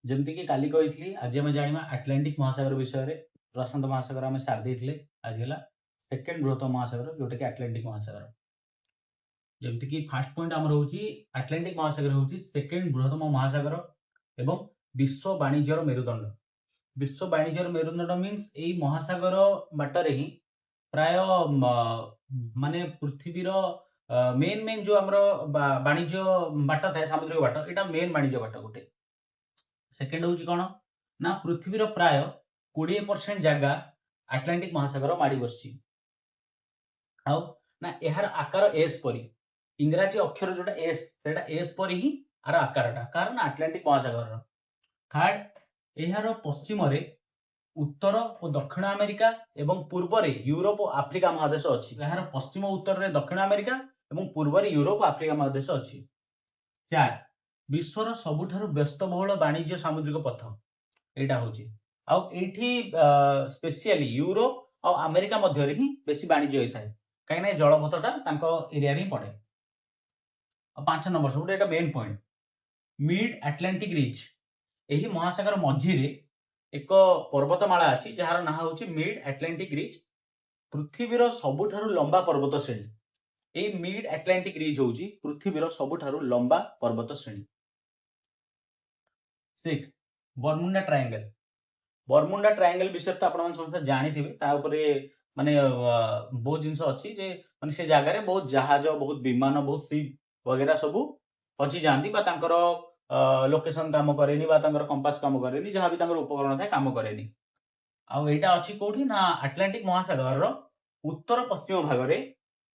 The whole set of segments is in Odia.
ଯେମିତିକି କାଲି କହିଥିଲି, ଆଜି ଆମେ ଜାଣିବା ଆଟଲାଣ୍ଟିକ ମହାସାଗର ବିଷୟରେ। ପ୍ରଶାନ୍ତ ମହାସାଗର ଆମେ ସାରି ଦେଇଥିଲେ। ଆଜି ହେଲା ସେକେଣ୍ଡ ବୃହତ୍ତମ ମହାସାଗର, ଯୋଉଟାକି ଆଟଲାଣ୍ଟିକ ମହାସାଗର। ଯେମିତିକି ଫାର୍ଷ୍ଟ ପଏଣ୍ଟ ଆମର ହଉଛି, ଆଟଲାଣ୍ଟିକ ମହାସାଗର ହେଉଛି ସେକେଣ୍ଡ ବୃହତ୍ତମ ମହାସାଗର ଏବଂ ବିଶ୍ୱ ବାଣିଜ୍ୟର ମେରୁଦଣ୍ଡ। ବିଶ୍ୱ ବାଣିଜ୍ୟର ମେରୁଦଣ୍ଡ ମିନ୍ସ ଏଇ ମହାସାଗର ବାଟରେ ହିଁ ପ୍ରାୟ ମାନେ ପୃଥିବୀର ମେନ୍ ମେନ୍ ଯୋଉ ଆମର ବାଣିଜ୍ୟ ବାଟ ଥାଏ, ସାମୁଦ୍ରିକ ବାଟ, ଏଇଟା ମେନ୍ ବାଣିଜ୍ୟ ବାଟ ଗୋଟେ। ସେକେଣ୍ଡ ହଉଛି କଣ ନା ପୃଥିବୀର ପ୍ରାୟ 20% ଜାଗା ଆଟଲାଣ୍ଟିକ ମହାସାଗର ମାଡ଼ି ବସିଛି। ଆଉ ନା ଏହାର ଆକାର ଏସ୍ ପରି, ଇଂରାଜୀ ଅକ୍ଷର ଯୋଉଟା ଏସ୍, ସେଇଟା ଏସ୍ ପରି ହିଁ ଆର ଆକାରଟା। କାରଣ ଆଟଲାଣ୍ଟିକ ମହାସାଗରର। ଥାର୍ଡ, ଏହାର ପଶ୍ଚିମରେ ଉତ୍ତର ଓ ଦକ୍ଷିଣ ଆମେରିକା ଏବଂ ପୂର୍ବରେ ୟୁରୋପ ଓ ଆଫ୍ରିକା ମହାଦେଶ ଅଛି। ଏହାର ପଶ୍ଚିମ ଉତ୍ତରରେ ଦକ୍ଷିଣ ଆମେରିକା ଏବଂ ପୂର୍ବରେ ୟୁରୋପ ଓ ଆଫ୍ରିକା ମହାଦେଶ ଅଛି। ଚାର, ବିଶ୍ୱର ସବୁଠାରୁ ବ୍ୟସ୍ତବହୁଳ ବାଣିଜ୍ୟ ସାମୁଦ୍ରିକ ପଥ ଏଇଟା ହଉଛି। ଆଉ ଏଇଠି ସ୍ପେସିଆଲି ୟୁରୋପ ଆଉ ଆମେରିକା ମଧ୍ୟରେ ହିଁ ବେଶୀ ବାଣିଜ୍ୟ ହେଇଥାଏ, କାହିଁକିନା ଏ ଜଳପଥଟା ତାଙ୍କ ଏରିଆରେ ହିଁ ପଡେ। ଆଉ 5 ନମ୍ବର, ସବୁଠୁ ଏଇଟା main point, mid Atlantic ridge. ଏହି ମହାସାଗର ମଝିରେ ଏକ ପର୍ବତମାଳା ଅଛି, ଯାହାର ନାଁ ହଉଛି ମିଡ୍ ଆଟଲାଣ୍ଟିକ ରିଜ୍। ପୃଥିବୀର ସବୁଠାରୁ ଲମ୍ବା ପର୍ବତ ଶ୍ରେଣୀ। ଏଇ ମିଡ୍ ଆଟଲାଣ୍ଟିକ ରିଜ୍ ହଉଛି ପୃଥିବୀର ସବୁଠାରୁ ଲମ୍ବା ପର୍ବତ ଶ୍ରେଣୀ। 6, ବର୍ମୁଣ୍ଡା ଟ୍ରାଏଙ୍ଗଲ। ବର୍ମୁଣ୍ଡା ଟ୍ରାଏଙ୍ଗଲ ବିଷୟରେ ତ ଆପଣମାନେ ସମସ୍ତେ ଜାଣିଥିବେ। ତା ଉପରେ ମାନେ ବହୁତ ଜିନିଷ ଅଛି ଯେ ମାନେ ସେ ଜାଗାରେ ବହୁତ ଜାହାଜ, ବହୁତ ବିମାନ, ବହୁତ ସିପ୍ ବଗେରା ସବୁ ହଜି ଯାଆନ୍ତି ବା ତାଙ୍କର ଲୋକେସନ କାମ କରେନି ବା ତାଙ୍କର କମ୍ପାସ କାମ କରେନି, ଯାହା ବି ତାଙ୍କର ଉପକରଣ ଥାଏ କାମ କରେନି। ଆଉ ଏଇଟା ଅଛି କୋଉଠି ନା ଆଟଲାଣ୍ଟିକ ମହାସାଗରର ଉତ୍ତର ପଶ୍ଚିମ ଭାଗରେ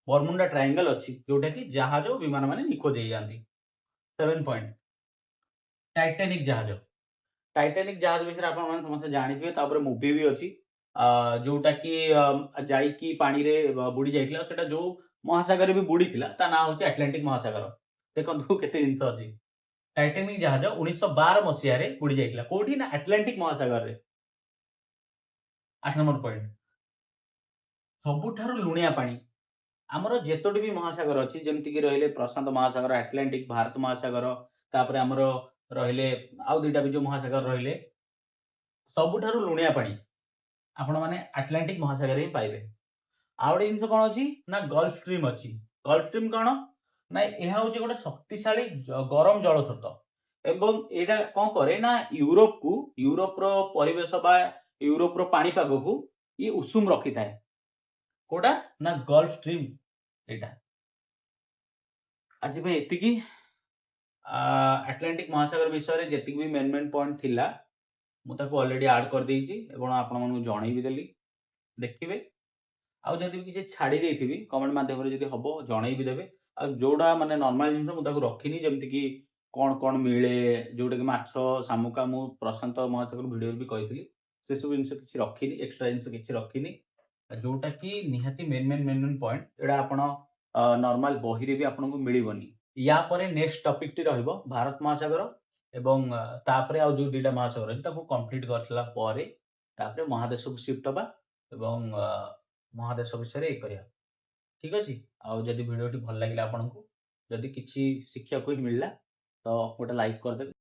ବର୍ମୁଣ୍ଡା ଟ୍ରାଏଙ୍ଗଲ ଅଛି, ଯୋଉଟା କି ଜାହାଜ ଓ ବିମାନ ମାନେ ନିଖୋଜ ହେଇଯାଆନ୍ତି। 7 ପଏଣ୍ଟ, ଟାଇଟାନିକ ଜାହାଜ। ଟାଇଟାନିକ ଜାହାଜ ବିଷୟରେ ଆପଣମାନେ ସମସ୍ତେ ଜାଣିଥିବେ। ତାପରେ ମୁଭି ବି ଅଛି, ଯୋଉଟା କି ଯାଇକି ପାଣିରେ ବୁଡି ଯାଇଥିଲା। ଆଉ ସେଟା ଯୋଉ ମହାସାଗରରେ ବି ବୁଡିଥିଲା, ତା ନାଁ ହଉଛି ଆଟଲାଣ୍ଟିକ ମହାସାଗର। ଦେଖନ୍ତୁ କେତେ ଜିନିଷ ଅଛି। ଟାଇଟାନିକ ଜାହାଜ 1912 ମସିହାରେ ବୁଡି ଯାଇଥିଲା। କୋଉଠି ନା ଆଟଲାଣ୍ଟିକ ମହାସାଗରରେ। 8 ନମ୍ବର ପଏଣ୍ଟ, ସବୁଠାରୁ ଲୁଣିଆ ପାଣି। ଆମର ଯେତୋଟି ବି ମହାସାଗର ଅଛି, ଯେମିତିକି ରହିଲେ ପ୍ରଶାନ୍ତ ମହାସାଗର, ଆଟଲାଣ୍ଟିକ, ଭାରତ ମହାସାଗର, ତାପରେ ଆମର ରହିଲେ ଆଉ ଦିଟା ବି ଯୋଉ ମହାସାଗର ରହିଲେ, ସବୁଠାରୁ ଲୁଣିଆ ପାଣି ଆପଣମାନେ ଆଟଲାଣ୍ଟିକ ମହାସାଗରରେ ହିଁ ପାଇବେ। ଆଉ ଗୋଟେ ଜିନିଷ କଣ ଅଛି ନା ଗଲ୍ଫ ଷ୍ଟ୍ରିମ୍ ଅଛି। ଗଲ୍ଫ ଷ୍ଟ୍ରିମ୍ କଣ ନା ଏହା ହଉଛି ଗୋଟେ ଶକ୍ତିଶାଳୀ ଗରମ ଜଳ ସ୍ରୋତ ଏବଂ ଏଇଟା କଣ କରେ ନା ୟୁରୋପକୁ, ୟୁରୋପର ପରିବେଶ ବା ୟୁରୋପର ପାଣିପାଗକୁ ଇଏ ଉଷୁମ ରଖିଥାଏ। କୋଉଟା ନା ଗଲ୍ଫ ଷ୍ଟ୍ରିମ୍ ଏଇଟା। ଆଜି ପାଇଁ ଏତିକି। ଆଟଲାଣ୍ଟିକ ମହାସାଗର ବିଷୟରେ ଯେତିକି ବି ମେନ୍ ମେନ୍ ପଏଣ୍ଟ ଥିଲା, ମୁଁ ତାକୁ ଅଲରେଡି ଆଡ୍ କରିଦେଇଛି ଏବଂ ଆପଣମାନଙ୍କୁ ଜଣେଇ ବି ଦେଲି। ଦେଖିବେ, ଆଉ ଯଦି ବି କିଛି ଛାଡ଼ି ଦେଇଥିବି, କମେଣ୍ଟ ମାଧ୍ୟମରେ ଯଦି ହବ ଜଣେଇ ବି ଦେବେ। ଆଉ ଯୋଉଟା ମାନେ ନର୍ମାଲ ଜିନିଷ ମୁଁ ତାକୁ ରଖିନି, ଯେମିତିକି କଣ କଣ ମିଳେ, ଯୋଉଟା କି ମାଛ, ଶାମୁକା, ମୁଁ ପ୍ରଶାନ୍ତ ମହାସାଗର ଭିଡିଓରେ ବି କହିଥିଲି। ସେସବୁ ଜିନିଷ କିଛି ରଖିନି, ଏକ୍ସଟ୍ରା ଜିନିଷ କିଛି ରଖିନି। ଆଉ ଯୋଉଟା କି ନିହାତି main main main main point, ଏଇଟା ଆପଣ ନର୍ମାଲ ବହିରେ ବି ଆପଣଙ୍କୁ ମିଳିବନି। ୟା ପରେ ନେକ୍ସଟ ଟପିକଟି ରହିବ ଭାରତ ମହାସାଗର ଏବଂ ତାପରେ ଆଉ ଯୋଉ ଦିଟା ମହାସାଗର ଅଛି ତାକୁ କମ୍ପ୍ଲିଟ କରିସାରିଲା ପରେ ତାପରେ ମହାଦେଶକୁ ସିଫ୍ଟ ହବା ଏବଂ ମହାଦେଶ ବିଷୟରେ ଇଏ କରିବା। ଠିକ ଅଛି। ଆଉ ଯଦି ଭିଡିଓଟି ଭଲ ଲାଗିଲା ଆପଣଙ୍କୁ, ଯଦି କିଛି ଶିଖିବାକୁ ହିଁ ମିଳିଲା, ତ ଗୋଟେ ଲାଇକ୍ କରିଦେବେ।